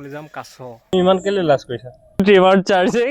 যাম কাছ। ইমান কেলে লাজ কৰিছা? Trimmer charging.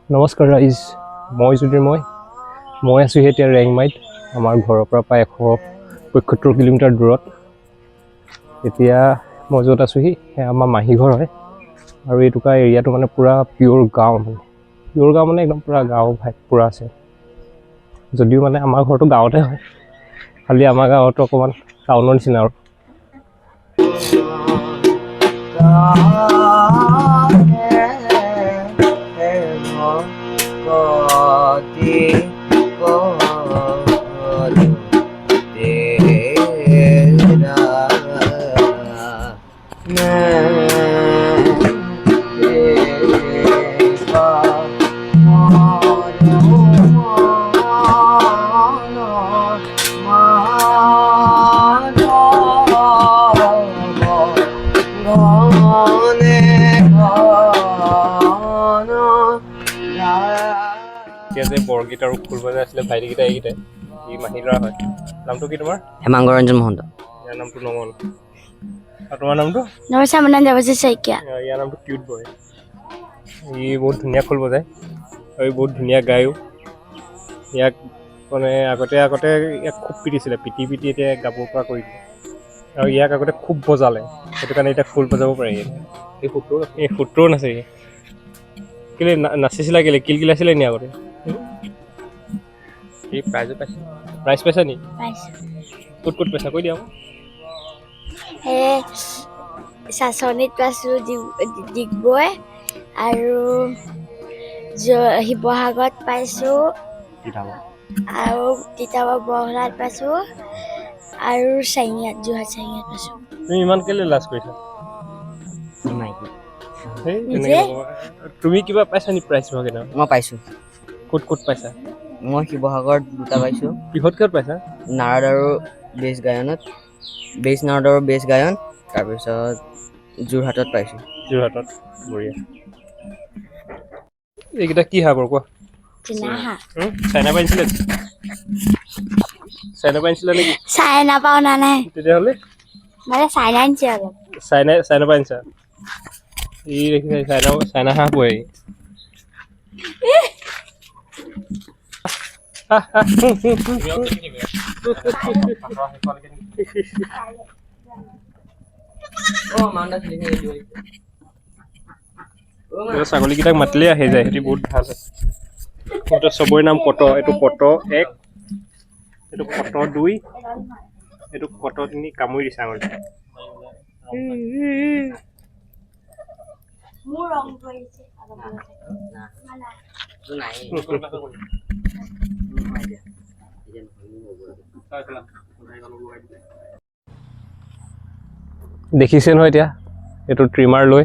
নমস্কাৰ ৰাইজ, মই জ্যোতিৰ্ময়। মই আছোঁহি এতিয়া ৰেংমাইত, আমাৰ ঘৰৰ পৰা প্ৰায় 175 কিলোমিটাৰ দূৰত। এতিয়া মই য'ত আছোঁহি সেয়া আমাৰ মাহী ঘৰ হয়। আৰু এই টুকুৰা এৰিয়াটো মানে পূৰা পিয়'ৰ গাঁও, মানে পিয়'ৰ গাঁও, মানে একদম পূৰা গাঁও ভাইব পূৰা আছে। যদিও মানে আমাৰ ঘৰটো গাঁৱতে হয়, খালি আমাৰ গাঁৱতো অকণমান টাউনৰ নিচিনা আৰু। এতিয়া যে বৰগীত আৰু খোল বজাই আছিলে ভাইটিকেইটা, এইকেইটাই ই মাহী ল'ৰা হয়। নামটো কি তোমাৰ? হেমাংগ ৰঞ্জন মহন্ত। ইয়াৰ নামটো নমন। আৰু তোমাৰ নামটো? নমস্কাৰ, দেৱজিৎ শইকীয়া। ইয়াৰ নামটো কিউট বয়। ই বহুত ধুনীয়া খোল বজায় আৰু ই বহুত ধুনীয়া গায়ো। ইয়াক মানে আগতে আগতে ইয়াক খুব পিটিছিলে, পিটি পিটি এতিয়া গাব পৰা কৰি দিলে। আৰু ইয়াক আগতে খুব বজালে, সেইটো কাৰণে এতিয়া খোল বজাব পাৰে ই। এই সূত্ৰও নাচে ই। কেলে নাচিছিলা? কেলে কিলকিলাইছিলে নি আগতে? সি প্ৰাইজো পাইছে। প্ৰাইজ পাইছা নি? পাইছোঁ। ক'ত ক'ত পাইছা কৈ দিয়া আকৌ। সেই চাচনীত পাইছোঁ, ডিগবৈ আৰু শিৱসাগৰত পাইছোঁ আৰু তিতাবৰ বৰহোলাত পাইছোঁ আৰু চাৰিঙিয়াত, যোৰহাট চাৰিঙিয়াত পাইছোঁ। তুমি ইমান কেলে লাজ কৰিছা? মাইকী। সেই নিজে? তেনেকে নকবা। তুমি কিবা পাইছা নি প্ৰাইজ কেইটা? মই পাইছোঁ। ক'ত ক'ত পাইছা? মই শিৱসাগৰত দুটা পাইছোঁ। কিহত কিহত পাইছা? নাৰদ আৰু বেছ গায়নত, বেছ নাৰদ আৰু বেছ গায়ন। তাৰপিছত যোৰহাটত পাইছোঁ। যোৰহাটত, বঢ়িয়া। এইকেইটা কি হাঁহ বাৰু কোৱা? চীনা হাঁহ। চাইনা পৰা আনিছিলে? চাইনা পৰা আনিছিলা নেকি? চাইনা পৰা অনা নাই। তেতিয়াহ'লে? মানে চাইনা আনিছে অলপ। চাইনা পৰা আনিছা? ই দেখিছা, চাইনা চাইনা হাঁহ পোহে ই। আহ, আহ, হুম, হুম, হুম, হুম। এই ছাগলীকেইটাক মাতিলেই আহি যায়, সিহঁতি বহুত ভাল হয়। সিহঁতৰ চবৰে নাম কট। এইটো কট এক, এইটো কট দুই, এইটো কট তিনি। কামুৰি দিছে আঙুলি। মোৰ ৰং পৰিছে অলপ। নাই। দেখিছে নহয় এতিয়া এইটো ট্ৰিমাৰ লৈ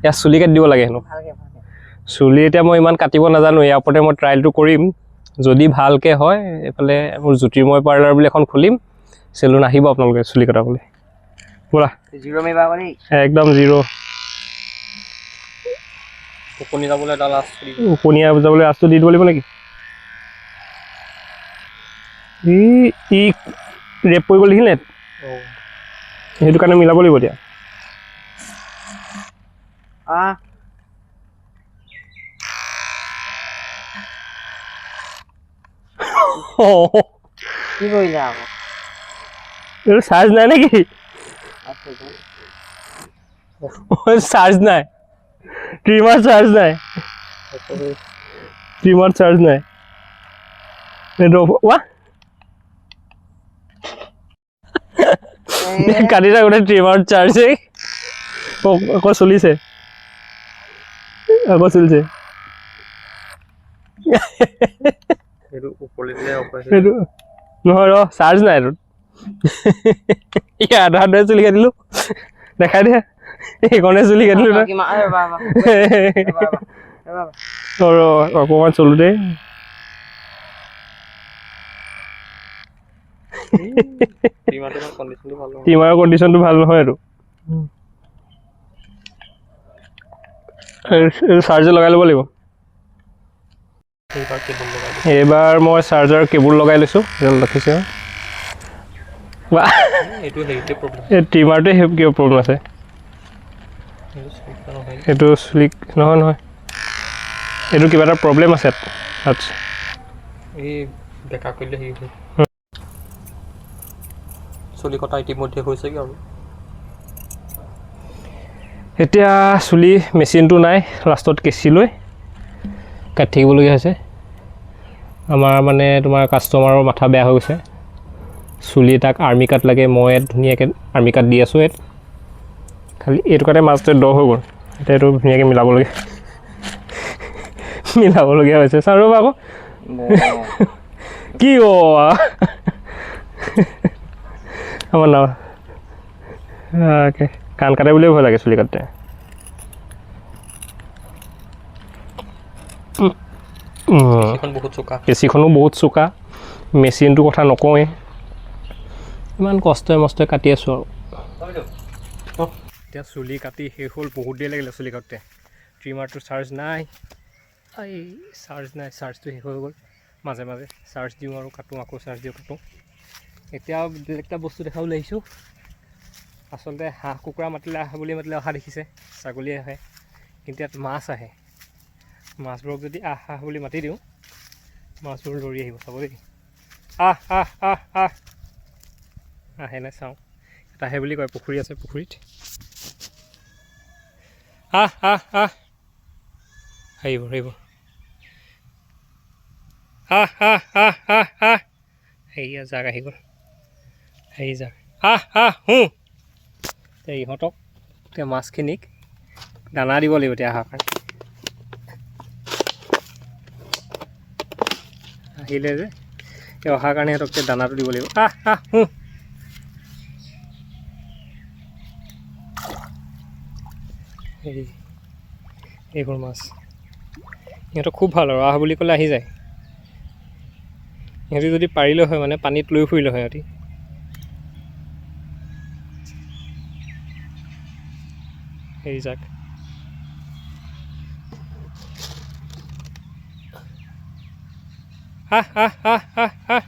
ইয়াত চুলি কাটি দিব লাগে হেনো। চুলি এতিয়া মই ইমান কাটিব নাজানো, ইয়াৰ ওপৰতে মই ট্ৰায়েলটো কৰিম। যদি ভালকৈ হয়, এইফালে মোৰ জ্যোতিৰ্ময় পাৰ্লাৰ বুলি এখন খুলিম চেলুন, আহিব আপোনালোকে চুলি কটাবলৈ। ব'লা। জিৰ' মাৰিবা আকৌ দেই। একদম জিৰ'। টোপনি যাবলৈ এডাল আঁচ দি ওপনীয়া যাবলৈ আঁচটো দি দিব লাগিব নেকি? ই ই ৰেপ পৰি গ'ল দেখিলে, সেইটো কাৰণে মিলাব লাগিব এতিয়া। কি কৰিলা আকৌ? এইটো চাৰ্জ নাই নেকি? চাৰ্জ নাই, ট্ৰিমাৰ চাৰ্জ নাই, ট্ৰিমাৰ চাৰ্জ নাই। এইটো ৱা কাটি থাকোঁতে ট্ৰিমাৰ চাৰ্জ আকৌ চলিছে, আকৌ চলিছে। সেইটো ওপৰলৈ দিলে অফ হৈছে। সেইটো নহয়, ৰ, চাৰ্জ নাই এইটোত। আধা আধা চুলি কাটিলো, দেখাই দে, এইকণে চুলি কাটিলো তই। কিমান? ৰ'বা ৰ'বা ৰ'বা ৰ'বা। ৰ, অকণমান চলোতে ট্ৰিমাৰটো ইমান কণ্ডিশ্যনটো ভাল নহয়। ট্ৰিমাৰৰ কণ্ডিশ্যনটো ভাল নহয় এইটো। এইটো চাৰ্জাৰ লগাই ল'ব লাগিব। এইবাৰ কেবুল লগাই দিছোঁ। এইবাৰ মই চাৰ্জাৰ কেবুল লগাই লৈছোঁ, এডাল ৰাখিছে। বাহ। এইটো হেৰিতে প্ৰব্লেম। এই ট্ৰিমাৰটোৱে সেই কিবা প্ৰব্লেম আছে। সেইটো চলিকা নহয়। এইটো শ্লিক নহয়, নহয়, এইটো কিবা এটা প্ৰব্লেম আছে। আচ্ছা। এই বেকা কৰিলে হেৰি হয়। চুলি কটা ইতিমধ্যে হৈছেগৈ আৰু। এতিয়া চুলি মেচিনটো নাই, লাষ্টত কেঁচি লৈ কাটি থাকিবলগীয়া হৈছে। আমাৰ মানে তোমাৰ কাষ্টমাৰৰ মাথা বেয়া হৈ গৈছে। চুলি তাক আৰ্মি কাট লাগে, মই ইয়াত ধুনীয়াকৈ আৰ্মি কাট দি আছোঁ ইয়াত। খালি এইটো কাটে মাজতে দ হৈ গ'ল, এতিয়া এইটো ধুনীয়াকৈ মিলাবলগীয়া হৈছে। চাওঁ ৰ'বা আকৌ কি অ' আমাৰ না কাণ কাটে বুলিয়ে ভয় লাগে চুলি কাটোতে। সেইখন বহুত চোকা। কেঁচিখনো বহুত চোকা, মেচিনটোৰ কথা নকওঁৱেই। ইমান কষ্টই মষ্টই কাটি আছোঁ আৰু। এতিয়া চুলি কাটি শেষ হ'ল, বহুত দেৰি লাগিলে চুলি কাটোতে। ট্ৰিমাৰটো চাৰ্জ নাই, এই চাৰ্জ নাই, চাৰ্জটো শেষ হৈ গ'ল। মাজে মাজে চাৰ্জ দিওঁ আৰু কাটোঁ, আকৌ চাৰ্জ দিওঁ, কাটোঁ। এতিয়া বেলেগ এটা বস্তু দেখাবলৈ আহিছোঁ। আচলতে হাঁহ কুকুৰা মাতিলে, আহ বুলি মাতিলে অহা দেখিছে, ছাগলী আহে, কিন্তু ইয়াত মাছ আহে। মাছবোৰক যদি আহ আহ বুলি মাতি দিওঁ, মাছবোৰ দৌৰি আহিব। চাব দেই, আহ আহ আহ আহ। আহে নাই চাওঁ। ইয়াত আহে বুলি কয়, পুখুৰী আছে, পুখুৰীত আহ আহ আহ আহিব, আহিব, আহ আহ আহ আহ আহ। সেয়া যাক আহি গ'ল, হেৰি যাক, আহ আহ হু। এতিয়া ইহঁতক, এতিয়া মাছখিনিক দানা দিব লাগিব এতিয়া অহাৰ কাৰণে। আহিলে যে এই অহাৰ কাৰণে সিহঁতক এতিয়া দানাটো দিব লাগিব। আহ আহ হু। এই এইবোৰ মাছ সিহঁতক খুব ভাল আৰু, আহ বুলি ক'লে আহি যায়। সিহঁতি যদি পাৰিলে হয় মানে পানীত লৈ ফুৰিলে হয় সিহঁতি। হেৰি যাক, আহ আহ আহ আহ আহ।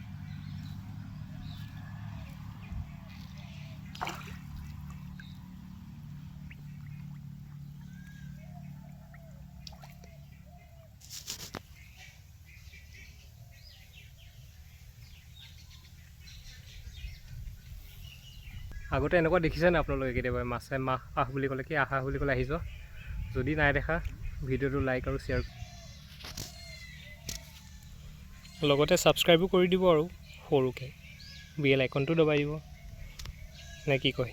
আগতে এনেকুৱা দেখিছে নাই আপোনালোকে কেতিয়াবা মাছে মাহ আহ বুলি ক'লে কি আহ আহ বুলি ক'লে আহি যোৱা? যদি নাই দেখা, ভিডিঅ'টো লাইক আৰু শ্বেয়াৰ, লগতে ছাবস্ক্ৰাইবো কৰি দিব আৰু সৰুকৈ বেল আইকনটো দবাই দিব, নে কি কয়?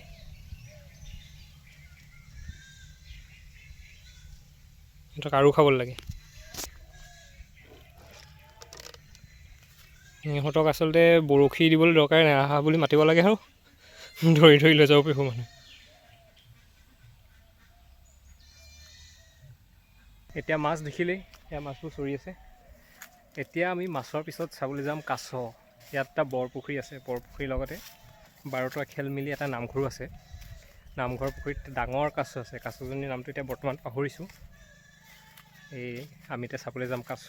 সিহঁতক আৰু খাবলৈ লাগে। ইহঁতক আচলতে বৰশী দিবলৈ দৰকাৰ নাই, আহা বুলি মাতিব লাগে আৰু ধৰি ধৰি লৈ যাব পাৰিব মানুহে। এতিয়া মাছ দেখিলেই, এয়া মাছবোৰ চৰি আছে। এতিয়া আমি মাছৰ পিছত চাবলৈ যাম কাছ। ইয়াত এটা বৰপুখুৰী আছে, বৰপুখুৰীৰ লগতে 12টা খেল মিলি এটা নামঘৰো আছে। নামঘৰ পুখুৰীত ডাঙৰ কাছ আছে, কাছজনীৰ নামটো এতিয়া বৰ্তমান পাহৰিছোঁ। এই আমি এতিয়া চাবলৈ যাম কাছ।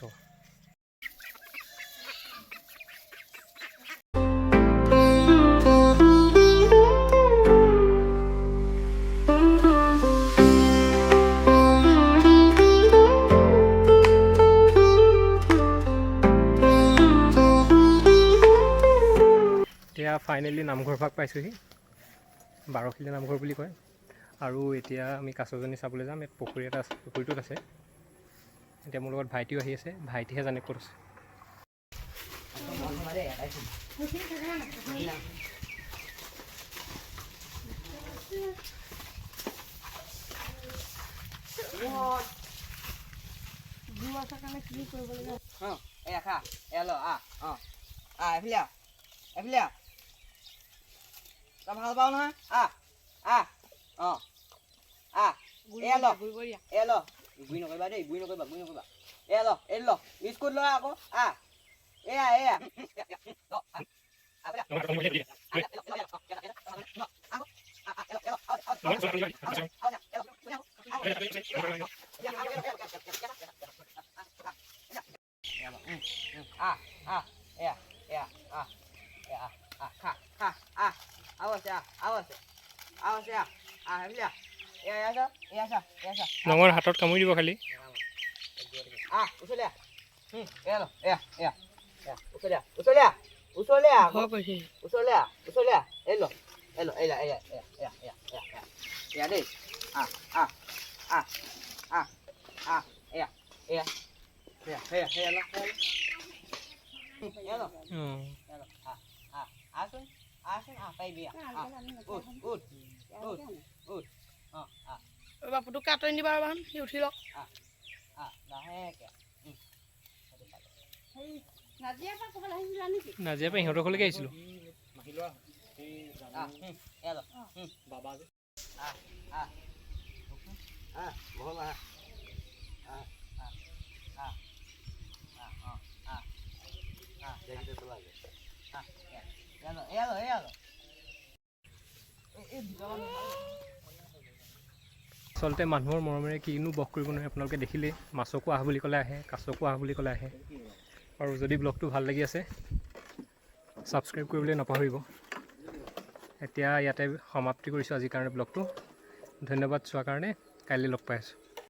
এতিয়া ফাইনেলি নামঘৰ ভাগ পাইছোঁহি, বাৰশিলা নামঘৰ বুলি কয়। আৰু এতিয়া আমি কাছজনী চাবলৈ যাম। ইয়াত পুখুৰী এটা আছে, পুখুৰীটোত আছে। এতিয়া মোৰ লগত ভাইটিও আহি আছে, ভাইটিহে জানে ক'ত আছে। অঁ, এয়া খা, এয়া ল, আহ, অঁ, আহ, এইফালে আহ, এইফালে আহ। তই ভাল পাৱ নহয়? আহ, আহ, অঁ, আহ, এয়া ল, এয়া ল। গুৰি নকৰিবা দেই, গুৰি নকৰিবা, গুৰি নকৰিবা। এয়া ল, এই ল, বিস্কুট ল আকৌ, আহ, এয়া, এয়া। আহ, আহ, এয়া, এয়া, আহ, এয়া, আহ, আহ, খা, খা, আহ, আৰু আছে, আহ, আৰু আছে, আৰু আছে, আহ, আহ, এইফালে আহ। এয়া, এয়া চা, এয়া চা, এয়া চা। নাঙৰ হাতত কামুৰি দিব খালি। আহ, ওচৰলৈ আহ। এয়া ল, এয়া, এয়া, এয়া, ওচৰলৈ আহ, ওচৰলৈ আহ, ওচৰলৈ আহ আকৌ। ওচৰলৈ আহ, ওচৰলৈ আহ। এই ল, এই ল, এয়া, এয়া, এয়া, এয়া, এয়া, এয়া, এয়া, এয়া দেই। আহ, আহ, আহ, আহ, আহ, এয়া, এয়া, এয়া, এয়া, এয়া ল, এয়া ল। এয়া ল, এয়া ল, আহ, আহ, আহচোন, আহচোন, আহ, পাৰিবি, আহ, আহ, উঠ, উঠ, উঠ, উঠ, অঁ, আহ, বাপুটোক কাটনি দিবা ৰ'বা, সি উঠি লওক। আহ, লাহেকে। নাজিয়াৰ পৰা ইহঁতৰ ঘৰলৈকে আহিছিলোঁ। আহ, এয়া ল, আহ, আহ, আহ, বহল, আহ, আহ, আহ, আহ, আহ, অঁ, আহ, আহ, আহ, এয়া, এয়া ল, এয়া ল, এয়া ল। এই ভিতৰত। আচলতে মানুহৰ মৰমেৰে কিনো বশ কৰিব নোৱাৰে, আপোনালোকে দেখিলেই। মাছকো আহ বুলি ক'লে আহে, কাছকো আহ বুলি ক'লে আহে। আৰু যদি ব্লগটো ভাল লাগি আছে, ছাবস্ক্ৰাইব কৰিবলৈ নাপাহৰিব। এতিয়া ইয়াতে সমাপ্তি কৰিছোঁ আজিৰ কাৰণে ব্লগটো। ধন্যবাদ চোৱাৰ কাৰণে। কাইলৈ লগ পাই আছোঁ।